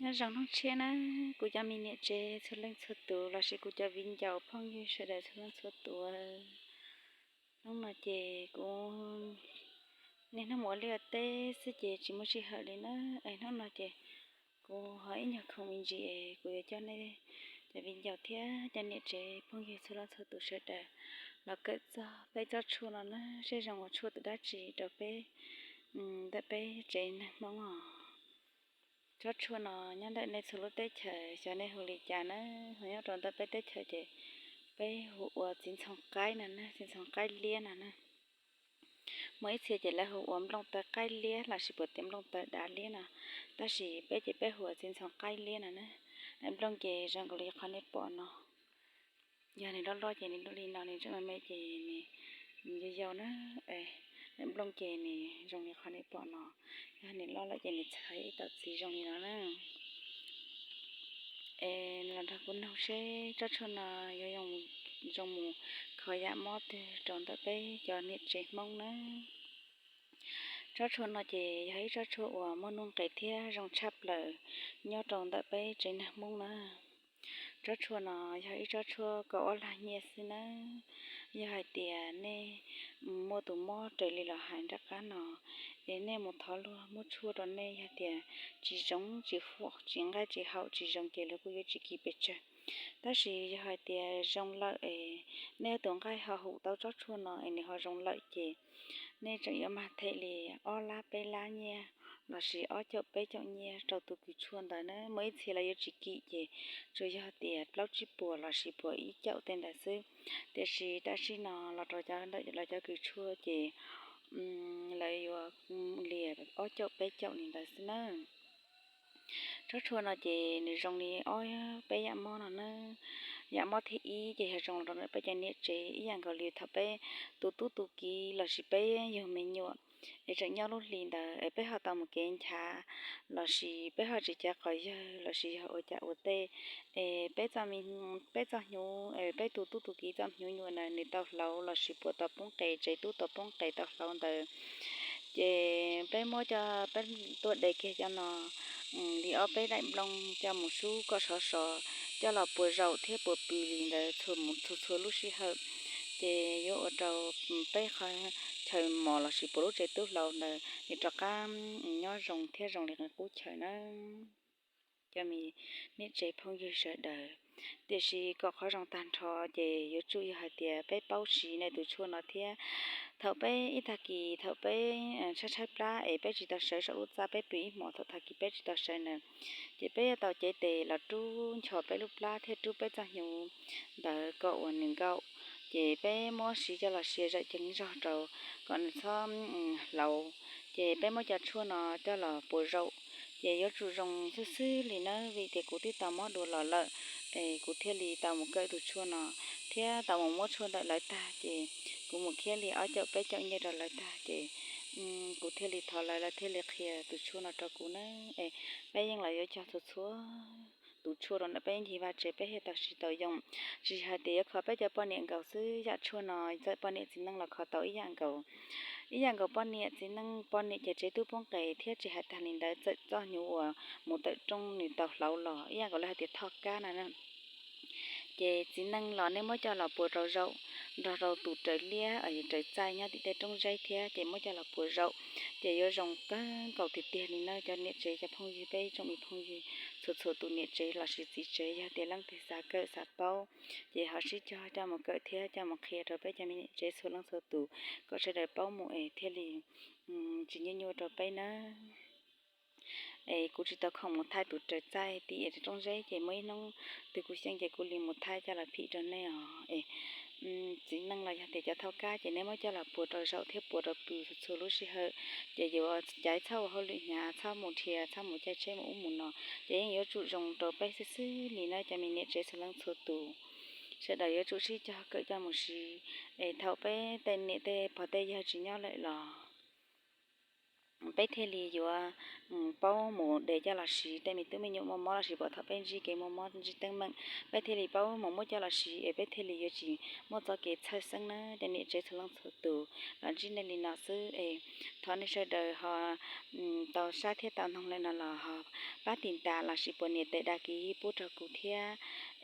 Nyob zoo hnub tshiab na, kuv cov me niam tsev txhua leej txhua tus lossis kuv cov viv ncaus phooj ywg sawv daws txhua leej txhua tus. Hnub no ces kuv niaj hnub mus ua liaj ua teb xwb ces tsis muaj sij hawm li na. Es hnub no ces kuv ho ib nyuag khoom me ntsis es kuv yuav coj nej cov viv ncaus thiab cov niam tsev phooj ywg txhua leej txhua tus sawv daws los kawm txog peb tsob tshuaj no na, seb zoo ua tshuaj tus dab tsi rau peb ntawm peb tsev neeg Hmoob os. Tsob tshuaj no nyob ntawm nej txhua lub teb chaws xyov nej hu li cas na, ho nyob rau ntawm peb teb chaws ces peb hu ua txiv ntxhoo qaib no na, txiv ntxhoo qaib liab no na. Muaj ib txhia ces lawv hu ua nplooj taw qaib liab lossis puas tias nplooj taw dav liab no, tab sis peb ces peb hu ua txiv ntxhoo qaib liab no na. Nplooj ces zoo nkaus li qhov nej pom no. Yog nws loj loj ces nws loj li no, nws tseem me me ces nws yau yau na. Nplooj ces nws zoo li qhov nej pom no. Yog nws loj lawm ces nws txhais ib tau txiv zoo li no na. Es los nrog kuv noog seb tsob tshuaj no yuav zoo mus kho yam mob twg rau ntawm peb cov niam tsev Hmoob na. Tsob tshuaj no ces yog ib tsob tshuaj uas muaj nuj nqis thiab zoo tshaj plaws nyob rau ntawm peb tsev neeg Hmoob na. Tsob tshuaj no yog ib tsob tshuaj kaum ob lag nyiaj xwb nawb. Yog hais tias nej muaj tus mob raws li los hais nram qab no, es nej mus thov luag muab tshuaj rau nej, yog tias tsis zoo tsis huam tsis nqaij tsis haum tsis zoo ces luag kuj yuav tsis kis pes tsawg. Tab sis yog hais tias zoo lawm es nej tus nqaij ho hum tau tsob tshuaj no es nws ho zoo lawm ces nej tseem yuav mag them li ob lab peb lab nyiaj lossis ob caum peb caum nyiaj rau tus kws tshuaj ntawd na. Muaj ib txhia lawv yuav tsis kim ces tsuas yog tias plaub tsib puas lossis puas ib caum tej ntawd xwb. Tiam sis tam sim no los rau cov ntawm lawv cov kws tshuaj ces lawv yuav liam ob caum peb caum li ntawd xwb na. Tsob tshuaj no ces nws zoo li ob peb yam mob no na. Yam mob thib ib ces yog zoo rau ntawm peb cov niam tsev ib yam nkaus li thaum peb tu tub tu kiv lossis peb yug me nyuam es tseem nyob lub hli ntawd es peb ho tau mus kev nchav lossis peb ho tsis cav qos yawg lossis yog ua cas ua tej es peb txoj hnyuv es peb tu tub tu kiv txoj hnyuv nyuam na nws tau hlauv lossis puas tau poob qes, tsev tub tau poob qes tau hlauv ntawd ces peb muab coj peb tuaj de kiag cov no li ob peb daim nplooj coj mus sub kom sov sov, coj los puas zaum thiab puas pw li ntawd txhua mus txhua txhua lub sij hawm, ces yuav ua rau peb qhov chaw mos lossis puas lub tsev tub hlauv ntawd nws rov qab nyob zoo thiab zoo li qub chaw na. Cov me niam tsev phooj ywg sawv daws, tiam sis kom qhov zoo tag nrho ces yuav tsum yog hais tias peb paub siv nej tus tshuaj no thiab. Thaum peb ib tag kis thaum peb tshaib tshaib plab es peb tsis tau sawv saum lub txaj peb pw ib hmos thaum tag kis peb tsis tau sawv na, ces peb yuav tau cev tes los rub ncho peb lub plab thiab rub peb txoj hnyuv ntawd kom uas nws nkaum, ces peb muab siv coj los sia zawm ceev zog rau kom nws txhob hlauv. Ces peb muab cov tshuaj no coj los puas zaum, ces yuav tsum zoo xwb xwb li nawb, vim tias kuv twb tau mob dua los lawm es kuv thiaj li tau mus kawm tus tshuaj no thiab tau mus muab tshuaj ntawm lawv tag ces kuv mus khiav li ob caum peb caum nyiaj rau lawv tag ces kuv thiaj li thov lawv, lawv thiaj li qhia tus tshuaj no rau kuv na. Es peb yeej los yuav cog txhua txhua tus tshuaj rau ntawm peb ncig vaj tsev peb thiaj tau siv tau yoo. Tsis hais tias yuav kho peb cov poj niam nkaus xwb, yam tshuaj no txawm poj niam txiv neej los kho tau ib yam nkaus. Ib yam nkaus poj niam txiv neej, poj niam ces tsev tub poob qes thiab tsis hais tag li ntawd txawm txoj hnyuv uas mus tawm rooj nws tau hlauv los ib yam nkaus li hais tias thoj kab no na. Ces txiv neej los nej muab coj los puas rau zaum nrog rau tus raws liab raws txaij nyob tim tej roob zeb thiab ces muab coj los puas zaum, ces yuav zoo kawg nkaus tiag tiag li na cov niam tsev cov phooj ywg, peb tsoom me phooj ywg txhua txhua tus niam tsev lossis txiv tsev, yog tias leej twg xav kawm xav paub ces ho sib cog coj mus kawm thiab coj mus qhia rau peb cov me niam tsev txhua leej txhua tus kom sawv daws paub mus es thiaj li tsis nyuaj nyuaj rau peb nawb. Es kuv tsis tau khoom mus thaij tus raws txaij tim roob zeb ces muaj ib hnub twg kuv xyeej ces kuv li mus thaij coj los phim rau nej os. Es txiv neej los yog tias cov thoj kab ces nej muab coj los puas rau zaum thiab puas rau pw txhua lub sij hawm, ces yuav caiv txhob ua hauj lwm hnyav, txhob mus dhia, txhob mus caij tsheb mus ub mus no, ces yeej yuav tsum zoo rau peb xwb xwb li na cov me niam tsev txhua leej txhua tus. Sawv daws yuav tsum sib cog kawm coj mus siv, es thaum peb tej niam tej pog tej yawg tsis nyob lawm los peb thiaj li yuav paub mus de coj los siv. Tej me tub me nyuam muaj mob los sis puas thaum peb ntsib kev muaj mob ntsib teeb meem, peb thiaj li paub mus muab coj los siv es peb thiaj li yuav tsis muaj txoj kev txhawj xeeb na. Cov niam tsev txhua leej txhua tus los ntsib nej li no xwb es thov nej sawv daws ho tau saib thiab tau noog li no los ho pab tiv tas los sis puas nias tes dag kiv pub rau kuv thiab,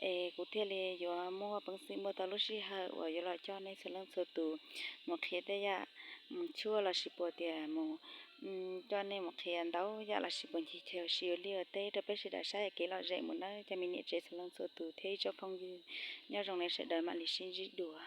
es kuv thiaj li yuav muaj peev xwm muaj tau lub sij hawm uas yuav los coj nej txhua leej txhua tus mus qhia tej yam tshuaj los sis puas tias mus coj nej mus qhia ntau yam los sis puas ncig chaw ua si ua liaj ua teb rau peb sawv daws saib kev lom zem mus nawb cov me niam tsev txhua leej txhua tus thiab ib tsoom phooj ywg. Nyob zoo nej sawv daws mam li sib ntsib dua.